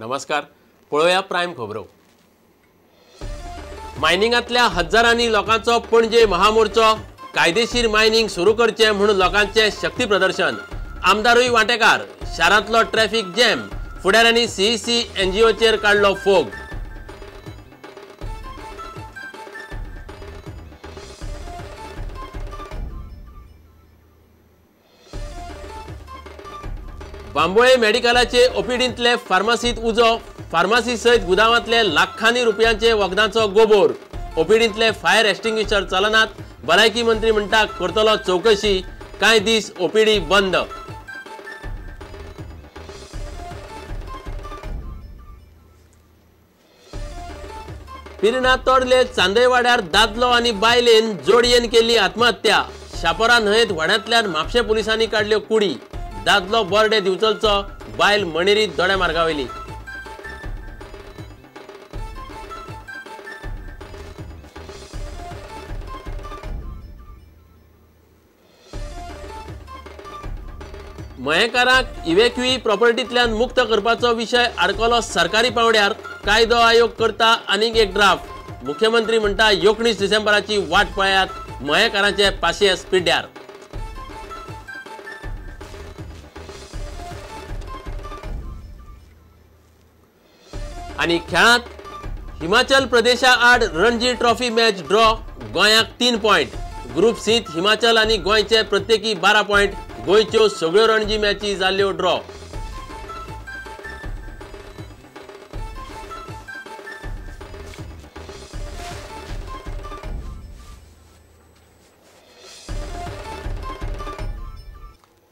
नमस्कार. पळोवया प्रायम खबरो. मायनिंगांतल्या हजारांनी लोकांचो पणजे महामोर्चो. कायदेशीर मायनिंग सुरू करचें म्हूण लोकांचें शक्ती प्रदर्शन. आमदारूय वांटेकार. शारांतलो ट्रॅफिक जॅम. फुडाऱ्यांनी सीईसी एनजीओचेर काडलो फोग. बांबोळे मेडिकलाचे ओपीडींतले फार्मासीत उजो. फार्मासी सयत गुदावांतले लाखांनी रुपयांचे वखदांचो गोबोर. ओपीडींतले फायर एक्स्टिंग्विशर चलनात. भलायकी मंत्री म्हणटा करतलो चवकशी. कांय दीस ओपीडी बंद. पिर्णा तोडले चांदयवाड्यार दादलो आनी बायलेन जोडयेन केल्ली आत्महत्या. शापोरा न्हंयेत व्हड्यांतल्यान म्हापशें पुलिसांनी काडल्यो कुडी. दादलो बोर्डे दिवचलचो, बायल मणेरी दोड्या मार्गावयली. मयेकारांक इव्हॅक्युई प्रॉपर्टींतल्यान मुक्त करपाचो विशय आडकलो सरकारी पांवड्यार. कायदो आयोग करता आनीक एक ड्राफ्ट. मुख्यमंत्री म्हणटा 19 डिसेंबराची वाट पळयात, मयेकारांचे पासियेंस पिड्ड्यार. आनी खेळांत हिमाचल प्रदेशा आड रणजी ट्रॉफी मॅच ड्रॉ. गोंयाक 3 पॉयंट. ग्रुप सीत हिमाचल आनी गोंयचे प्रत्येकी 12 पॉयंट. गोंयच्यो सगळ्यो रणजी मॅची जाल्यो ड्रॉ.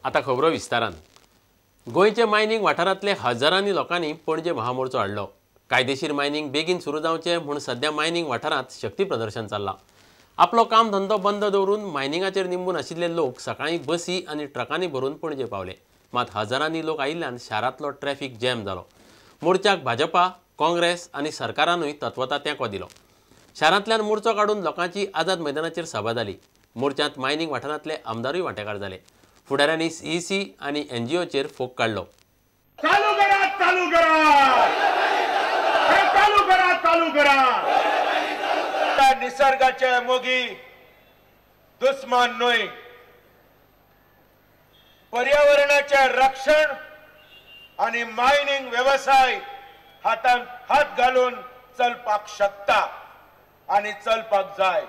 आता खबरो विस्तारान. गोंयचे मायनिंग वाठारांतले हजारांनी लोकांनी पणजे महामोर्चो हाडलो. कायदेशीर मायनिंग बेगीन सुरू जावचें म्हूण सध्या मायनिंग वाठारांत शक्ती प्रदर्शन चल्लां. आपलो काम धंदो बंद दवरून मायनिंगाचेर निंबून आशिल्ले लोक सकाळीं बसी आनी ट्रकांनी भरून पणजे पावले. मात हजारांनी लोक आयिल्ल्यान शारांतलो ट्रॅफिक जॅम जालो. मोर्चाक भाजपा, काँग्रेस आनी सरकारानूय तत्वता तेंको दिलो. शारांतल्यान मोर्चो काडून लोकांची आझाद मैदानाचेर सभा जाली. मोर्चांत मायनिंग वाठारांतले आमदारूय वांटेकार जाले. फुडाऱ्यांनी सीईसी आनी एनजीओचेर फोग काडलो. चालू करा, चालू करा, चालू करा, चालू करा. निसर्गाचे मोगी दुस्मान न्हय. पर्यावरणाचे रक्षण आणि मायनिंग व्यवसाय हातान हात घालून चलपाक शकता आणि चलपाक जाय.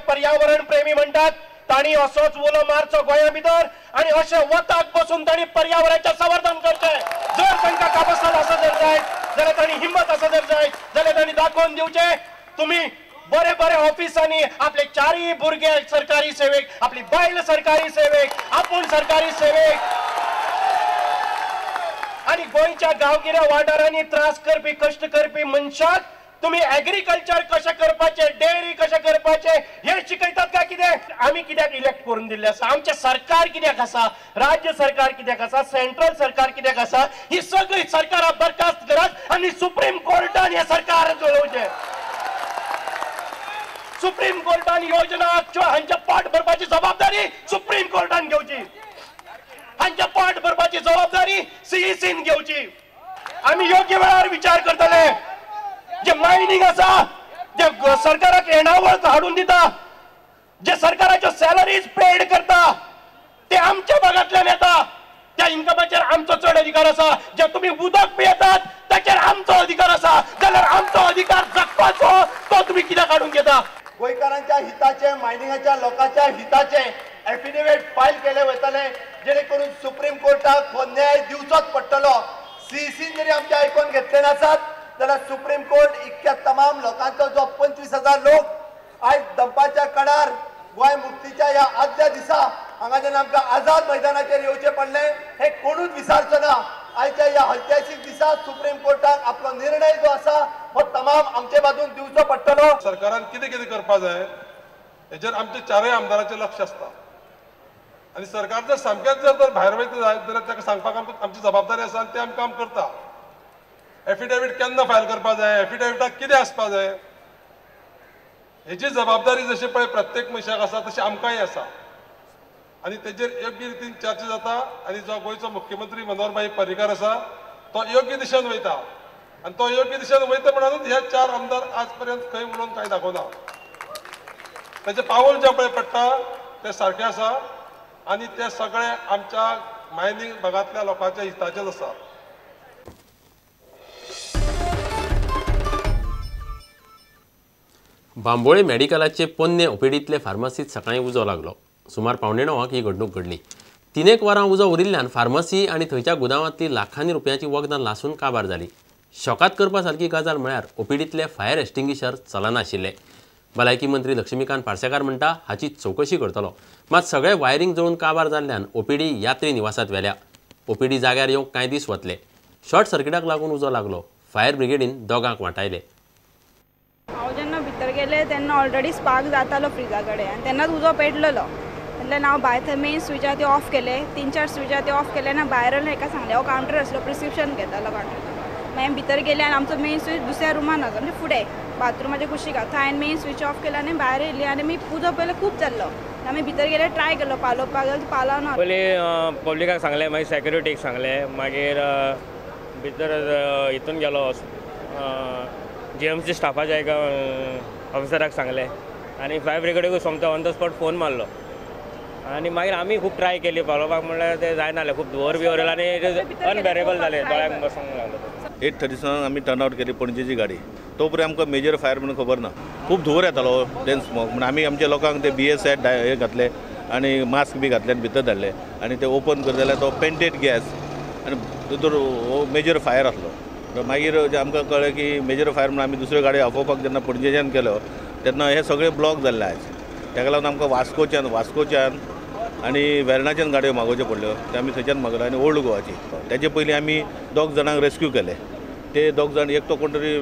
पर्यावरण प्रेमी म्हणतात ताणी असोच उलो मारचो गोंया भितर आनी अशें वताक बसून ताणी पर्यावरणाचें संवर्धन करचें. जर तांकां कापसाल आसा जर जायत जाल्यार ताणी हिम्मत आसा जर जायत जाल्यार ताणी दाखोवन दिवचें तुमी बरे बरे ऑफिसांनी आपले चारय भुरगे सरकारी सेवेक, आपली बायल सरकारी सेवेक, आपूण सरकारी सेवेक. आनी गोंयच्या गांवगिऱ्या वाठारांनी त्रास करपी, कश्ट करपी मनशाक तुम्ही एग्रीकल्चर कशें करपाचें, डेअरी कशें करपाचें हें शिकयतात काय कितें? आमी कित्याक इलेक्ट करून दिल्लें आसा? आमचें सरकार कित्याक आसा? राज्य सरकार कित्याक आसा? सेंट्रल सरकार कित्याक आसा? ही सगळी सरकारां बरखास्त करात आनी सुप्रीम कोर्टान हें सरकार चलोवचें. सुप्रीम कोर्टान योजना आखच्यो, हांच्या पोट भरपाची जबाबदारी सुप्रीम कोर्टान घेवची, हांच्या पोट भरपाची जबाबदारी सीईसीन घेवची. आमी योग्य वेळार विचार करतले. जे मायनिंग आसा, जे सरकाराक येणावळ हाडून दिता, जे सरकाराच्यो सॅलरीज पेड करता, ते आमच्या भागांतल्यान येता. त्या इन्कमाचेर आमचो चड अधिकार आसा. जे तुमी उदक पियेतात ताचेर आमचो अधिकार आसा. जाल्यार आमचो अधिकार जगपाचो तो तुमी कित्याक काडून घेता? गोंयकारांच्या हिताचे, मायनिंगाच्या लोकांच्या हिताचे एफिडेवीट फायल केले वतले, जेणे करून सुप्रीम कोर्टाक हो न्याय दिवचोच पडटलो. सीईसीन जरी आमचे आयकून घेतले नासत जाल्यार सुप्रीम कोर्ट इतक्या तमाम लोकांचो जो 25,000 लोक आयज दंपाच्या कडार गोंय मुक्तीच्या ह्या आदल्या दिसा हांगा जेन्ना आमकां आझाद मैदानाचेर येवचें पडलें हें कोणूच विसारचो ना. आयच्या ह्या ऐतिहासीक दिसा सुप्रीम कोर्टाक आपलो निर्णय जो आसा हो तमाम आमचे बाजून दिवचो पडटलो. सरकारान कितें कितें करपाक जाय हेचेर आमचे चारूय आमदारांचें लक्ष आसता आनी सरकार जर सामकेंच जर भायर वयता जायत जाल्यार ताका सांगपाक आमकां आमची जबाबदारी आसा आनी तें आमी काम करता. एफिडेवीट केन्ना फायल करपाक जाय, एफिडेविटाक कितें आसपाक जाय हेची जबाबदारी जशी पळय प्रत्येक मनशाक आसा तशी आमकांय आसा आनी तेजेर योग्य रितीन चर्चा जाता आनी जो गोंयचो मुख्यमंत्री मनोहर भाई पर्रीकार आसा तो योग्य दिशेन वयता आनी तो योग्य दिशेन वयता म्हणूनच हे 4 आमदार आज पर्यंत खंय उलोवन कांय दाखोवना. ताचें पावल जें पळय पडटा तें सारकें आसा आनी ते सगळे आमच्या मायनींग भागांतल्या लोकांच्या हिताचेच आसा. बांबोळे मेडिकलाचे पोन्ने ओपीडींतले फार्मासीत सकाळीं उजो लागलो. सुमार 8:45 ही घडणूक घडली. 3 वरां उजो उरिल्ल्यान फार्मासी आनी थंयच्या गुदावांतली लाखांनी रुपयांची वखदां लासून काबार जाली. शॉकात करपा सारकी गजाल म्हळ्यार ओपीडींतले फायर एक्स्टिंग्विशर चलनाशिल्ले. भलायकी मंत्री लक्ष्मीकांत पार्सेकार म्हणटा हाची चवकशी करतलो. मात सगळे वायरींग जळून काबार जाल्ल्यान ओपीडी यात्री निवासात व्हेल्या. ओपीडी जाग्यार येवंक कांय दीस वतले. शॉर्ट सर्किटाक लागून उजो लागलो. फायर ब्रिगेडीन दोगांक वाटायले. हांव जेन्ना भितर गेले तेन्ना ऑलरेडी स्पार्क जातालो फ्रिजा कडेन आनी तेन्नाच उजो पेटलेलो. इतल्यान हांव भायर थंय मेन स्विच आहा ते ऑफ केले, 3-4 स्विच आहा ते ऑफ केले आनी भायर आयले. हेका सांगलें हो कावंटर आसलो, प्रिस्क्रिप्शन घेतालो कावंटर. मागीर भितर गेले आनी आमचो मेन स्विच दुसऱ्या रुमान आसा, म्हणजे फुडें बाथरुमाच्या कुशीक आसा. थंय हांवें मेन स्विच ऑफ केलो आनी भायर येयली आनी मी उजो पयलो खूब जाल्लो. आमी भितर गेले, ट्राय केलो पालोवपाक, जाल्यार पालोवना. पयलीं पब्लिकाक सांगलें, मागीर सेक्युरिटीक सांगलें, मागीर भितर हितून गेलो जीएमसी स्टाफाच्या एका ऑफिसराक सांगलें आनी फायर ब्रिगेडीकूय सोमतो ऑन the spot phone मारलो. आनी मागीर आमी खूब ट्राय केली पालोवपाक, म्हणल्यार तें जायना जालें. खूब धुंवर बिवर येयलो आनी it is unbearable जालें, दोळ्यांक बसूंक लागलो. 8:30 आमी टर्न आवट केली पणजेची गाडी. तो पर्यंत आमकां मेजर फायर म्हणून खबर ना. खूब धुंवर येतालो, डेन स्मोक. म्हण आमी आमच्या लोकांक ते BSI हे घातले आनी मास्क बी घातले आनी भितर धाडले आनी ते ओपन करता जाल्यार तो पेंटेड गॅस आनी तितूर हो मेजर फायर आसलो. मागीर आमकां कळ्ळें की मेजर फायर म्हणून आमी दुसऱ्यो गाडी आफोवपाक जेन्ना पणजेच्यान केलो तेन्ना हे सगळे ब्लॉक जाल्ले आयज. ताका लागून आमकां वास्कोच्यान आनी वेर्णाच्यान गाडयो मागोवच्यो पडल्यो. ते आमी थंयच्यान मागयल्यो आनी ओल्ड गोवाची. ताचे पयलीं आमी 2 जाणांक रेस्क्यू केले. ते 2 जाण एकटो कोण तरी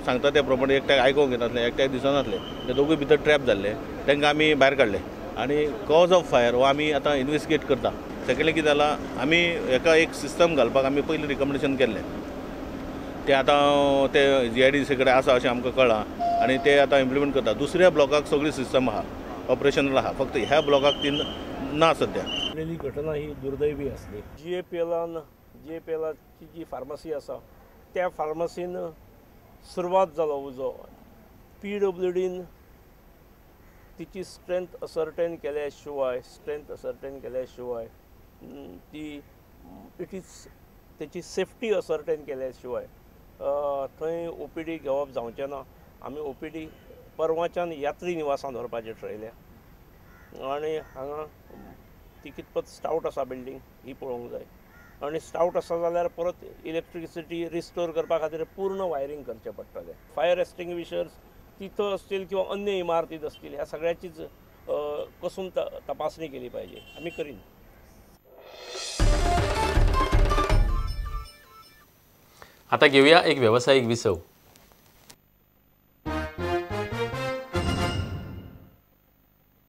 सांगता त्या प्रमाणे एकट्याक आयकूंक येनासलें, एकट्याक दिसनासलें. ते दोगूय भितर ट्रॅप जाल्ले. तांकां आमी भायर काडले आनी कॉज ऑफ फायर हो आमी आतां इन्वेस्टिगेट करता. सेकंडली कितें जालां, आमी हेका एक सिस्टम घालपाक आमी पयलीं रिकमेंडेशन केल्लें. ते आतां ते GIDC कडेन आसा अशें आमकां कळ्ळां आनी ते आतां इम्प्लिमेंट करता. दुसऱ्या ब्लॉकाक सगळी सिस्टम आहा, ऑपरेशनल आहा, फक्त ह्या ब्लॉकाक ती ना सद्या. घटना ही दुर्दैवी आसली. जीएपीएलाची जी फार्मासी आसा त्या फार्मासीन सुरवात जालो उजो. PWDन तिची स्ट्रेंथ असर्टेन केल्या शिवाय ती it is तेची सेफ्टी असर्टेन केल्या शिवाय थंय ओपीडी घेवप जावचें ना. आमी ओपीडी परवाच्यान यात्री निवासान व्हरपाचें ठरयलें आनी हांगा ती कितपत स्टावट आसा बिल्डींग ही पळोवंक जाय आनी स्टावट आसा जाल्यार परत इलेक्ट्रिसिटी रिस्टोर करपा खातीर पूर्ण वायरींग करचें पडटलें. फायर एक्स्टिंग्विशर्स तिथं असतील किंवा अन्य इमारतीत असतील ह्या सगळ्याचीच कसून तपासणी केली पाहिजे. आमी करीन. आता घेऊया एक व्यावसायिक विसव.